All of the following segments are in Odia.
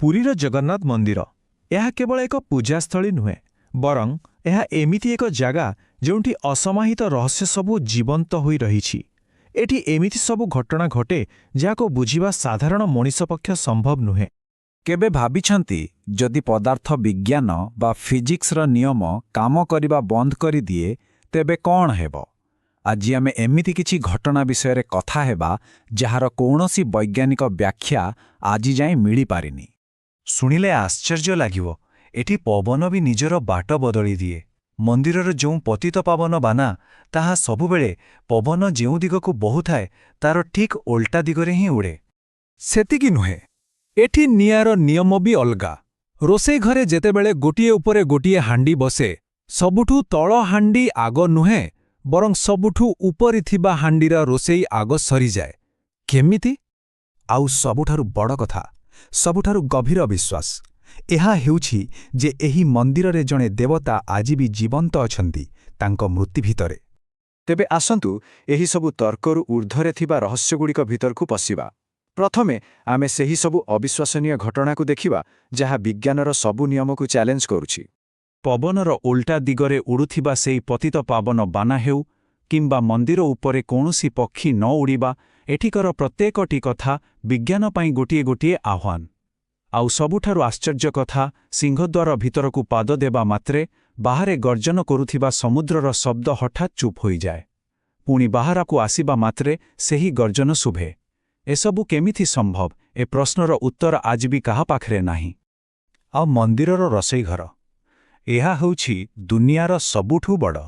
ପୁରୀର ଜଗନ୍ନାଥ ମନ୍ଦିର, ଏହା କେବଳ ଏକ ପୂଜାସ୍ଥଳୀ ନୁହେଁ, ବରଂ ଏହା ଏମିତି ଏକ ଜାଗା ଯେଉଁଠି ଅସମାହିତ ରହସ୍ୟ ସବୁ ଜୀବନ୍ତ ହୋଇ ରହିଛି। ଏଠି ଏମିତି ସବୁ ଘଟଣା ଘଟେ ଯାହାକୁ ବୁଝିବା ସାଧାରଣ ମଣିଷ ପକ୍ଷ ସମ୍ଭବ ନୁହେଁ। କେବେ ଭାବିଛନ୍ତି, ଯଦି ପଦାର୍ଥ ବିଜ୍ଞାନ ବା ଫିଜିକ୍ସର ନିୟମ କାମ କରିବା ବନ୍ଦ କରିଦିଏ, ତେବେ କ'ଣ ହେବ? ଆଜି ଆମେ ଏମିତି କିଛି ଘଟଣା ବିଷୟରେ କଥା ହେବା ଯାହାର କୌଣସି ବୈଜ୍ଞାନିକ ବ୍ୟାଖ୍ୟା ଆଜି ଯାଏଁ ମିଳିପାରିନି। ଶୁଣିଲେ ଆଶ୍ଚର୍ଯ୍ୟ ଲାଗିବ, ଏଠି ପବନ ବି ନିଜର ବାଟ ବଦଳି ଦିଏ। ମନ୍ଦିରର ଯେଉଁ ପତିତ ପାବନ ବାନା, ତାହା ସବୁବେଳେ ପବନ ଯେଉଁ ଦିଗକୁ ବହୁଥାଏ, ତାର ଠିକ୍ ଓଲଟା ଦିଗରେ ହିଁ ଉଡ଼େ। ସେତିକି ନୁହେଁ, ଏଠି ନିଆଁର ନିୟମ ବି ଅଲଗା। ରୋଷେଇ ଘରେ ଯେତେବେଳେ ଗୋଟିଏ ଉପରେ ଗୋଟିଏ ହାଣ୍ଡି ବସେ, ସବୁଠୁ ତଳ ହାଣ୍ଡି ଆଗ ନୁହେଁ, ବରଂ ସବୁଠୁ ଉପରେ ଥିବା ହାଣ୍ଡିର ରୋଷେଇ ଆଗ ସରିଯାଏ। କେମିତି? ଆଉ ସବୁଠାରୁ ବଡ଼ କଥା, ସବୁଠାରୁ ଗଭୀର ବିଶ୍ୱାସ ଏହା ହେଉଛି ଯେ ଏହି ମନ୍ଦିରରେ ଜଣେ ଦେବତା ଆଜି ବି ଜୀବନ୍ତ ଅଛନ୍ତି, ତାଙ୍କ ମୂର୍ତ୍ତି ଭିତରେ। ତେବେ ଆସନ୍ତୁ, ଏହିସବୁ ତର୍କରୁ ଊର୍ଦ୍ଧ୍ୱରେ ଥିବା ରହସ୍ୟଗୁଡ଼ିକ ଭିତରକୁ ପଶିବା। ପ୍ରଥମେ ଆମେ ସେହିସବୁ ଅବିଶ୍ୱସନୀୟ ଘଟଣାକୁ ଦେଖିବା ଯାହା ବିଜ୍ଞାନର ସବୁ ନିୟମକୁ ଚ୍ୟାଲେଞ୍ଜ କରୁଛି। ପବନର ଓଲଟା ଦିଗରେ ଉଡ଼ୁଥିବା ସେଇ ପତିତ ପାବନ ବାନା ହେଉ କିମ୍ବା ମନ୍ଦିର ଉପରେ କୌଣସି ପକ୍ଷୀ ନ ଉଡ଼ିବା, ଏଠିକାର ପ୍ରତ୍ୟେକଟି କଥା ବିଜ୍ଞାନ ପାଇଁ ଗୋଟିଏ ଗୋଟିଏ ଆହ୍ୱାନ। ଆଉ ସବୁଠାରୁ ଆଶ୍ଚର୍ଯ୍ୟ କଥା, ସିଂହଦ୍ୱାର ଭିତରକୁ ପାଦ ଦେବା ମାତ୍ରେ ବାହାରେ ଗର୍ଜନ କରୁଥିବା ସମୁଦ୍ରର ଶବ୍ଦ ହଠାତ୍ ଚୁପ୍ ହୋଇଯାଏ। ପୁଣି ବାହାରକୁ ଆସିବା ମାତ୍ରେ ସେହି ଗର୍ଜନ ଶୁଭେ। ଏସବୁ କେମିତି ସମ୍ଭବ? ଏ ପ୍ରଶ୍ନର ଉତ୍ତର ଆଜି ବି କାହା ପାଖରେ ନାହିଁ। ଆଉ ମନ୍ଦିରର ରୋଷେଇ ଘର, ଏହା ହେଉଛି ଦୁନିଆର ସବୁଠୁ ବଡ଼।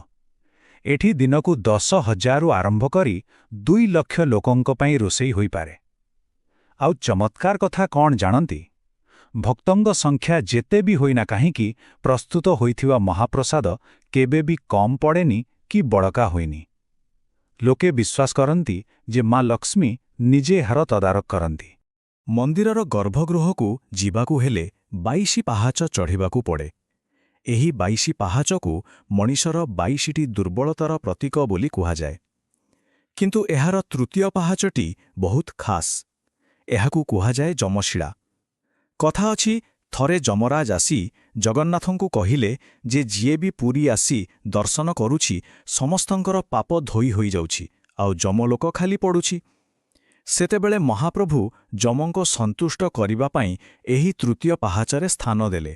ଏଠି ଦିନକୁ 10,000ରୁ ଆରମ୍ଭ କରି 2 ଲକ୍ଷ ଲୋକଙ୍କ ପାଇଁ ରୋଷେଇ ହୋଇପାରେ। ଆଉ ଚମତ୍କାର କଥା କ'ଣ ଜାଣନ୍ତି? ଭକ୍ତଙ୍କ ସଂଖ୍ୟା ଯେତେ ବି ହୋଇନା କାହିଁକି, ପ୍ରସ୍ତୁତ ହୋଇଥିବା ମହାପ୍ରସାଦ କେବେ ବି କମ୍ ପଡ଼େନି କି ବଳକା ହୋଇନି। ଲୋକେ ବିଶ୍ୱାସ କରନ୍ତି ଯେ ମା ଲକ୍ଷ୍ମୀ ନିଜେ ଏହାର ତଦାରଖ କରନ୍ତି। ମନ୍ଦିରର ଗର୍ଭଗୃହକୁ ଯିବାକୁ ହେଲେ 22 ପାହାଚ ଚଢ଼ିବାକୁ ପଡ଼େ। ଏହି 22 ପାହାଚକୁ ମଣିଷର 22ଟି ଦୁର୍ବଳତାର ପ୍ରତୀକ ବୋଲି କୁହାଯାଏ। କିନ୍ତୁ ଏହାର ତୃତୀୟ ପାହାଚଟି ବହୁତ ଖାସ୍। ଏହାକୁ କୁହାଯାଏ ଯମଶିଳା। କଥା ଅଛି, ଥରେ ଯମରାଜ ଆସି ଜଗନ୍ନାଥଙ୍କୁ କହିଲେ ଯେ ଯିଏ ବି ପୁରୀ ଆସି ଦର୍ଶନ କରୁଛି, ସମସ୍ତଙ୍କର ପାପ ଧୋଇ ହୋଇଯାଉଛି ଆଉ ଯମଲୋକ ଖାଲି ପଡ଼ୁଛି। ସେତେବେଳେ ମହାପ୍ରଭୁ ଯମଙ୍କୁ ସନ୍ତୁଷ୍ଟ କରିବା ପାଇଁ ଏହି ତୃତୀୟ ପାହାଚରେ ସ୍ଥାନ ଦେଲେ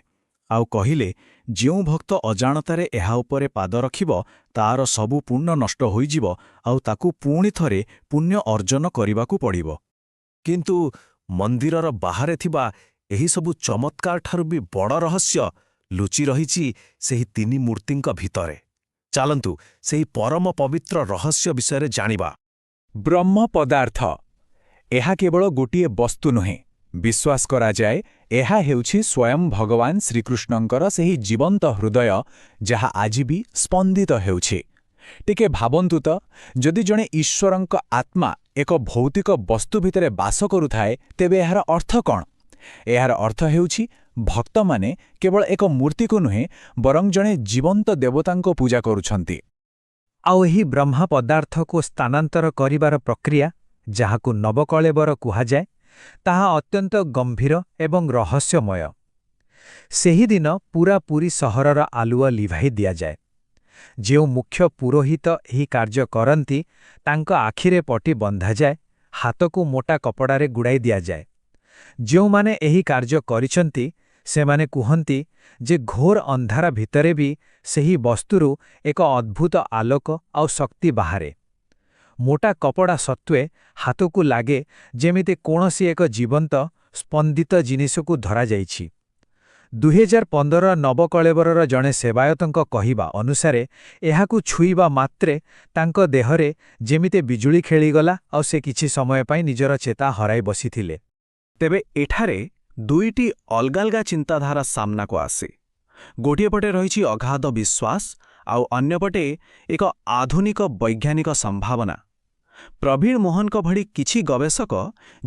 ଆଉ କହିଲେ, ଯେଉଁ ଭକ୍ତ ଅଜାଣତରେ ଏହା ଉପରେ ପାଦ ରଖିବ, ତାର ସବୁ ପୁଣ୍ୟ ନଷ୍ଟ ହୋଇଯିବ ଆଉ ତାକୁ ପୁଣି ଥରେ ପୁଣ୍ୟ ଅର୍ଜନ କରିବାକୁ ପଡ଼ିବ। କିନ୍ତୁ ମନ୍ଦିରର ବାହାରେ ଥିବା ଏହିସବୁ ଚମତ୍କାରଠାରୁ ବି ବଡ଼ ରହସ୍ୟ ଲୁଚି ରହିଛି ସେହି ତିନି ମୂର୍ତ୍ତିଙ୍କ ଭିତରେ। ଚାଲନ୍ତୁ, ସେହି ପରମ ପବିତ୍ର ରହସ୍ୟ ବିଷୟରେ ଜାଣିବା। ବ୍ରହ୍ମ ପଦାର୍ଥ, ଏହା କେବଳ ଗୋଟିଏ ବସ୍ତୁ ନୁହେଁ। ବିଶ୍ୱାସ କରାଯାଏ, ଏହା ହେଉଛି ସ୍ୱୟଂ ଭଗବାନ ଶ୍ରୀକୃଷ୍ଣଙ୍କର ସେହି ଜୀବନ୍ତ ହୃଦୟ, ଯାହା ଆଜି ବି ସ୍ପନ୍ଦିତ ହେଉଛି। ଟିକେ ଭାବନ୍ତୁ ତ, ଯଦି ଜଣେ ଈଶ୍ୱରଙ୍କ ଆତ୍ମା ଏକ ଭୌତିକ ବସ୍ତୁ ଭିତରେ ବାସ କରୁଥାଏ, ତେବେ ଏହାର ଅର୍ଥ କ'ଣ? ଏହାର ଅର୍ଥ ହେଉଛି, ଭକ୍ତମାନେ କେବଳ ଏକ ମୂର୍ତ୍ତିକୁ ନୁହେଁ, ବରଂ ଜଣେ ଜୀବନ୍ତ ଦେବତାଙ୍କ ପୂଜା କରୁଛନ୍ତି। ଆଉ ଏହି ବ୍ରହ୍ମ ପଦାର୍ଥକୁ ସ୍ଥାନାନ୍ତର କରିବାର ପ୍ରକ୍ରିୟା, ଯାହାକୁ ନବକଳେବର କୁହାଯାଏ, ତାହା ଅତ୍ୟନ୍ତ ଗମ୍ଭୀର ଏବଂ ରହସ୍ୟମୟ। ସେହିଦିନ ପୁରା ପୁରୀ ସହରର ଆଲୁଅ ଲିଭାଇ ଦିଆଯାଏ। ଯେଉଁ ମୁଖ୍ୟ ପୁରୋହିତ ଏହି କାର୍ଯ୍ୟ କରନ୍ତି, ତାଙ୍କ ଆଖିରେ ପଟି ବନ୍ଧାଯାଏ, ହାତକୁ ମୋଟା କପଡ଼ାରେ ଗୁଡ଼ାଇ ଦିଆଯାଏ। ଯେଉଁମାନେ ଏହି କାର୍ଯ୍ୟ କରିଛନ୍ତି, ସେମାନେ କୁହନ୍ତି ଯେ ଘୋର ଅନ୍ଧାର ଭିତରେ ବି ସେହି ବସ୍ତୁରୁ ଏକ ଅଦ୍ଭୁତ ଆଲୋକ ଆଉ ଶକ୍ତି ବାହାରେ। ମୋଟା କପଡ଼ା ସତ୍ତ୍ୱେ ହାତକୁ ଲାଗେ ଯେମିତି କୌଣସି ଏକ ଜୀବନ୍ତ ସ୍ପନ୍ଦିତ ଜିନିଷକୁ ଧରାଯାଇଛି। 2015 ନବକଳେବରର ଜଣେ ସେବାୟତଙ୍କ କହିବା ଅନୁସାରେ, ଏହାକୁ ଛୁଇଁବା ମାତ୍ରେ ତାଙ୍କ ଦେହରେ ଯେମିତି ବିଜୁଳି ଖେଳିଗଲା ଆଉ ସେ କିଛି ସମୟ ପାଇଁ ନିଜର ଚେତା ହରାଇ ବସିଥିଲେ। ତେବେ ଏଠାରେ ଦୁଇଟି ଅଲଗା ଅଲଗା ଚିନ୍ତାଧାରା ସାମ୍ନାକୁ ଆସେ। ଗୋଟିଏ ପଟେ ରହିଛି ଅଗାଧ ବିଶ୍ୱାସ ଆଉ ଅନ୍ୟପଟେ ଏକ ଆଧୁନିକ ବୈଜ୍ଞାନିକ ସମ୍ଭାବନା। ପ୍ରବୀଣ ମୋହନଙ୍କ ଭଳି କିଛି ଗବେଷକ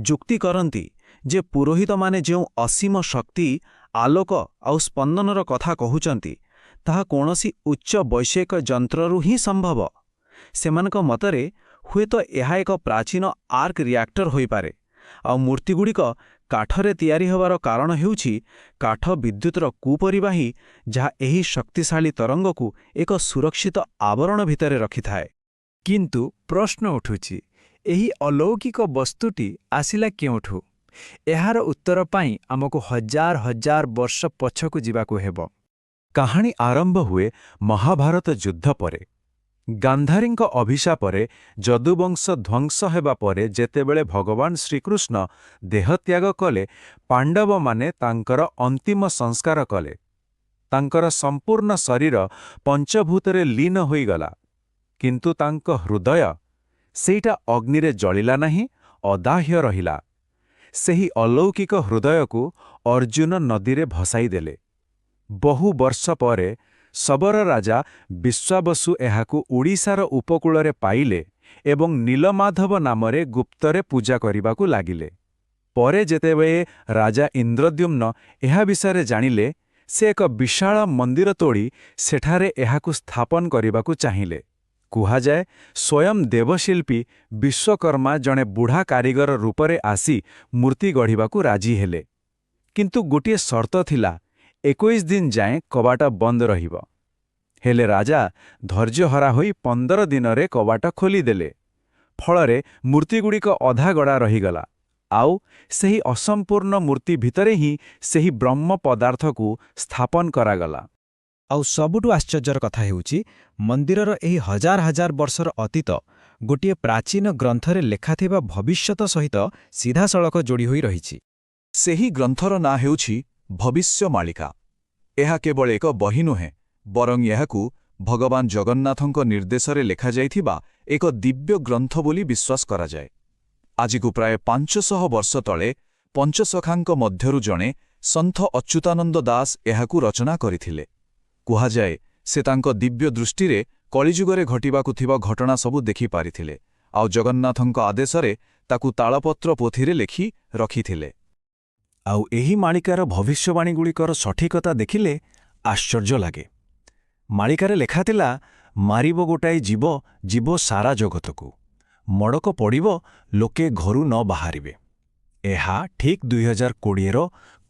ଯୁକ୍ତି କରନ୍ତି ଯେ ପୁରୋହିତମାନେ ଯେଉଁ ଅସୀମ ଶକ୍ତି, ଆଲୋକ ଆଉ ସ୍ପନ୍ଦନର କଥା କହୁଛନ୍ତି, ତାହା କୌଣସି ଉଚ୍ଚ ବୈଷୟିକ ଯନ୍ତ୍ରରୁ ହିଁ ସମ୍ଭବ। ସେମାନଙ୍କ ମତରେ ହୁଏତ ଏହା ଏକ ପ୍ରାଚୀନ ଆର୍କ ରିଆକ୍ଟର ହୋଇପାରେ ଆଉ ମୂର୍ତ୍ତିଗୁଡ଼ିକ କାଠରେ ତିଆରି ହେବାର କାରଣ ହେଉଛି କାଠ ବିଦ୍ୟୁତର କୁପରିବାହୀ, ଯାହା ଏହି ଶକ୍ତିଶାଳୀ ତରଙ୍ଗକୁ ଏକ ସୁରକ୍ଷିତ ଆବରଣ ଭିତରେ ରଖିଥାଏ। କିନ୍ତୁ ପ୍ରଶ୍ନ ଉଠୁଛି, ଏହି ଅଲୌକିକ ବସ୍ତୁଟି ଆସିଲା କେଉଁଠୁ? ଏହାର ଉତ୍ତର ପାଇଁ ଆମକୁ ହଜାର ହଜାର ବର୍ଷ ପଛକୁ ଯିବାକୁ ହେବ। କାହାଣୀ ଆରମ୍ଭ ହୁଏ ମହାଭାରତ ଯୁଦ୍ଧ ପରେ। ଗାନ୍ଧାରୀଙ୍କ ଅଭିଶାପରେ ଯଦୁବଂଶ ଧ୍ୱଂସ ହେବା ପରେ ଯେତେବେଳେ ଭଗବାନ ଶ୍ରୀକୃଷ୍ଣ ଦେହତ୍ୟାଗ କଲେ, ପାଣ୍ଡବମାନେ ତାଙ୍କର ଅନ୍ତିମ ସଂସ୍କାର କଲେ। ତାଙ୍କର ସମ୍ପୂର୍ଣ୍ଣ ଶରୀର ପଞ୍ଚଭୂତରେ ଲୀନ ହୋଇଗଲା। କିନ୍ତୁ ତାଙ୍କ ହୃଦୟ, ସେଇଟା ଅଗ୍ନିରେ ଜଳିଲା ନାହିଁ, ଅଦାହ୍ୟ ରହିଲା। ସେହି ଅଲୌକିକ ହୃଦୟକୁ ଅର୍ଜୁନ ନଦୀରେ ଭସାଇଦେଲେ। ବହୁ ବର୍ଷ ପରେ ଶବର ରାଜା ବିଶ୍ୱାବସୁ ଏହାକୁ ଓଡ଼ିଶାର ଉପକୂଳରେ ପାଇଲେ ଏବଂ ନୀଳମାଧବ ନାମରେ ଗୁପ୍ତରେ ପୂଜା କରିବାକୁ ଲାଗିଲେ। ପରେ ଯେତେବେଳେ ରାଜା ଇନ୍ଦ୍ରଦ୍ୟୁମ୍ନ ଏହା ବିଷୟରେ ଜାଣିଲେ, ସେ ଏକ ବିଶାଳ ମନ୍ଦିର ତୋଳି ସେଠାରେ ଏହାକୁ ସ୍ଥାପନ କରିବାକୁ ଚାହିଁଲେ। କୁହାଯାଏ, ସ୍ୱୟଂ ଦେବଶିଳ୍ପୀ ବିଶ୍ୱକର୍ମା ଜଣେ ବୁଢ଼ା କାରିଗର ରୂପରେ ଆସି ମୂର୍ତ୍ତି ଗଢ଼ିବାକୁ ରାଜି ହେଲେ। କିନ୍ତୁ ଗୋଟିଏ ସର୍ତ୍ତ ଥିଲା, 21 ଦିନ ଯାଏଁ କବାଟ ବନ୍ଦ ରହିବ। ହେଲେ ରାଜା ଧୈର୍ଯ୍ୟହରା ହୋଇ 15 ଦିନରେ କବାଟ ଖୋଲିଦେଲେ। ଫଳରେ ମୂର୍ତ୍ତିଗୁଡ଼ିକ ଅଧାଗଢ଼ା ରହିଗଲା। ଆଉ ସେହି ଅସମ୍ପୂର୍ଣ୍ଣ ମୂର୍ତ୍ତି ଭିତରେ ହିଁ ସେହି ବ୍ରହ୍ମ ପଦାର୍ଥକୁ ସ୍ଥାପନ କରାଗଲା। ଆଉ ସବୁଠୁ ଆଶ୍ଚର୍ଯ୍ୟର କଥା ହେଉଛି, ମନ୍ଦିରର ଏହି ହଜାର ହଜାର ବର୍ଷର ଅତୀତ ଗୋଟିଏ ପ୍ରାଚୀନ ଗ୍ରନ୍ଥରେ ଲେଖାଥିବା ଭବିଷ୍ୟତ ସହିତ ସିଧାସଳଖ ଯୋଡ଼ି ହୋଇ ରହିଛି। ସେହି ଗ୍ରନ୍ଥର ନାଁ ହେଉଛି ଭବିଷ୍ୟ ମାଳିକା। ଏହା କେବଳ ଏକ ବହି ନୁହେଁ, ବରଂ ଏହାକୁ ଭଗବାନ ଜଗନ୍ନାଥଙ୍କ ନିର୍ଦ୍ଦେଶରେ ଲେଖାଯାଇଥିବା ଏକ ଦିବ୍ୟ ଗ୍ରନ୍ଥ ବୋଲି ବିଶ୍ୱାସ କରାଯାଏ। ଆଜିକୁ ପ୍ରାୟ 500 ବର୍ଷ ତଳେ ପଞ୍ଚସଖାଙ୍କ ମଧ୍ୟରୁ ଜଣେ ସନ୍ଥ ଅଚ୍ୟୁତାନନ୍ଦ ଦାସ ଏହାକୁ ରଚନା କରିଥିଲେ। କୁହାଯାଏ, ସେ ତାଙ୍କ ଦିବ୍ୟ ଦୃଷ୍ଟିରେ କଳିଯୁଗରେ ଘଟିବାକୁ ଥିବା ଘଟଣା ସବୁ ଦେଖିପାରିଥିଲେ, ଆଉ ଜଗନ୍ନାଥଙ୍କ ଆଦେଶରେ ତାକୁ ତାଳପତ୍ର ପୋଥିରେ ଲେଖି ରଖିଥିଲେ। ଆଉ ଏହି ମାଳିକାର ଭବିଷ୍ୟବାଣୀଗୁଡ଼ିକର ସଠିକତା ଦେଖିଲେ ଆଶ୍ଚର୍ଯ୍ୟ ଲାଗେ। ମାଳିକାରେ ଲେଖାଥିଲା, ମାରିବ ଗୋଟାଏ ଜୀବ, ଜୀବ ସାରା ଜଗତକୁ। ମଡ଼କ ପଡ଼ିବ, ଲୋକେ ଘରୁ ନ ବାହାରିବେ। ଏହା ଠିକ୍ 2020ର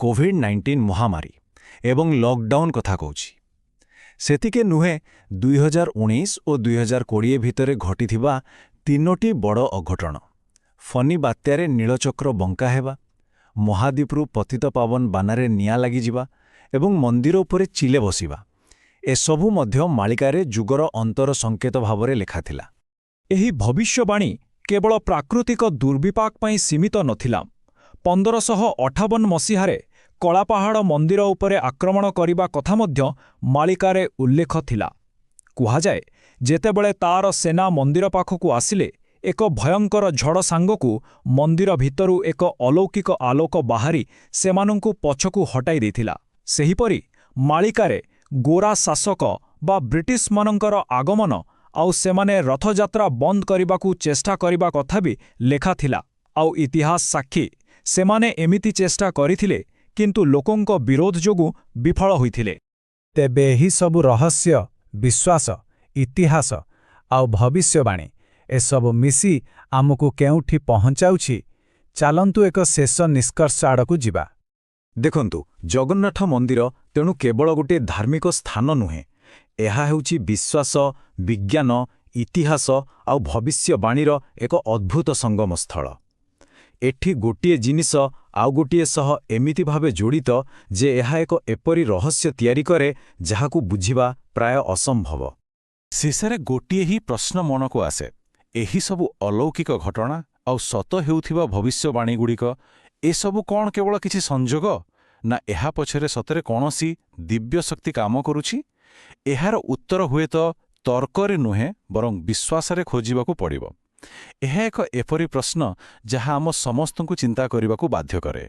କୋଭିଡ୍-19 ମହାମାରୀ ଏବଂ ଲକଡାଉନ୍ କଥା କହୁଛି। ସେତିକି ନୁହେଁ, 2019 ଓ 2020 ଭିତରେ ଘଟିଥିବା ତିନୋଟି ବଡ଼ ଅଘଟଣ, ଫନି ବାତ୍ୟାରେ ନୀଳଚକ୍ର ବଙ୍କା ହେବା, ମହାଦୀପରୁ ପତିତପାବନ ବାନାରେ ନିଆଁ ଲାଗିଯିବା ଏବଂ ମନ୍ଦିର ଉପରେ ଚିଲେ ବସିବା, ଏସବୁ ମଧ୍ୟ ମାଳିକାରେ ଯୁଗର ଅନ୍ତର ସଂକେତ ଭାବରେ ଲେଖାଥିଲା। ଏହି ଭବିଷ୍ୟବାଣୀ କେବଳ ପ୍ରାକୃତିକ ଦୁର୍ବିପାକ ପାଇଁ ସୀମିତ ନଥିଲା। 1558 ମସିହାରେ କଳାପାହାଡ଼ ମନ୍ଦିର ଉପରେ ଆକ୍ରମଣ କରିବା କଥା ମଧ୍ୟ ମାଳିକାରେ ଉଲ୍ଲେଖ ଥିଲା। କୁହାଯାଏ, ଯେତେବେଳେ ତାର ସେନା ମନ୍ଦିର ପାଖକୁ ଆସିଲେ, ଏକ ଭୟଙ୍କର ଝଡ଼ ସାଙ୍ଗକୁ ମନ୍ଦିର ଭିତରୁ ଏକ ଅଲୌକିକ ଆଲୋକ ବାହାରି ସେମାନଙ୍କୁ ପଛକୁ ହଟାଇ ଦେଇଥିଲା। ସେହିପରି ମାଳିକାରେ ଗୋରା ଶାସକ ବା ବ୍ରିଟିଶମାନଙ୍କର ଆଗମନ ଆଉ ସେମାନେ ରଥଯାତ୍ରା ବନ୍ଦ କରିବାକୁ ଚେଷ୍ଟା କରିବା କଥା ବି ଲେଖାଥିଲା। ଆଉ ଇତିହାସ ସାକ୍ଷୀ, ସେମାନେ ଏମିତି ଚେଷ୍ଟା କରିଥିଲେ, କିନ୍ତୁ ଲୋକଙ୍କ ବିରୋଧ ଯୋଗୁଁ ବିଫଳ ହୋଇଥିଲେ। ତେବେ ଏହି ସବୁ ରହସ୍ୟ, ବିଶ୍ୱାସ, ଇତିହାସ ଆଉ ଭବିଷ୍ୟବାଣୀ, ଏସବୁ ମିଶି ଆମକୁ କେଉଁଠି ପହଞ୍ଚାଉଛି? ଚାଲନ୍ତୁ ଏକ ଶେଷ ନିଷ୍କର୍ଷ ଆଡ଼କୁ ଯିବା। ଦେଖନ୍ତୁ, ଜଗନ୍ନାଥ ମନ୍ଦିର ତେଣୁ କେବଳ ଗୋଟିଏ ଧାର୍ମିକ ସ୍ଥାନ ନୁହେଁ। ଏହା ହେଉଛି ବିଶ୍ୱାସ, ବିଜ୍ଞାନ, ଇତିହାସ ଆଉ ଭବିଷ୍ୟବାଣୀର ଏକ ଅଦ୍ଭୁତ ସଙ୍ଗମ ସ୍ଥଳ। ଏଠି ଗୋଟିଏ ଜିନିଷ ଆଉ ଗୋଟିଏ ସହ ଏମିତି ଭାବେ ଜଡ଼ିତ ଯେ ଏହା ଏକ ଏପରି ରହସ୍ୟ ତିଆରି କରେ, ଯାହାକୁ ବୁଝିବା ପ୍ରାୟ ଅସମ୍ଭବ। ଶେଷରେ ଗୋଟିଏ ହିଁ ପ୍ରଶ୍ନ ମନକୁ ଆସେ, ଏହିସବୁ ଅଲୌକିକ ଘଟଣା ଆଉ ସତ ହେଉଥିବା ଭବିଷ୍ୟବାଣୀଗୁଡ଼ିକ, ଏସବୁ କ'ଣ କେବଳ କିଛି ସଂଯୋଗ, ନା ଏହା ପଛରେ ସତରେ କୌଣସି ଦିବ୍ୟ ଶକ୍ତି କାମ କରୁଛି? ଏହାର ଉତ୍ତର ହୁଏତ ତର୍କରେ ନୁହେଁ, ବରଂ ବିଶ୍ୱାସରେ ଖୋଜିବାକୁ ପଡ଼ିବ। ଏହା ଏକ ଏପରି ପ୍ରଶ୍ନ ଯାହା ଆମ ସମସ୍ତଙ୍କୁ ଚିନ୍ତା କରିବାକୁ ବାଧ୍ୟ କରେ।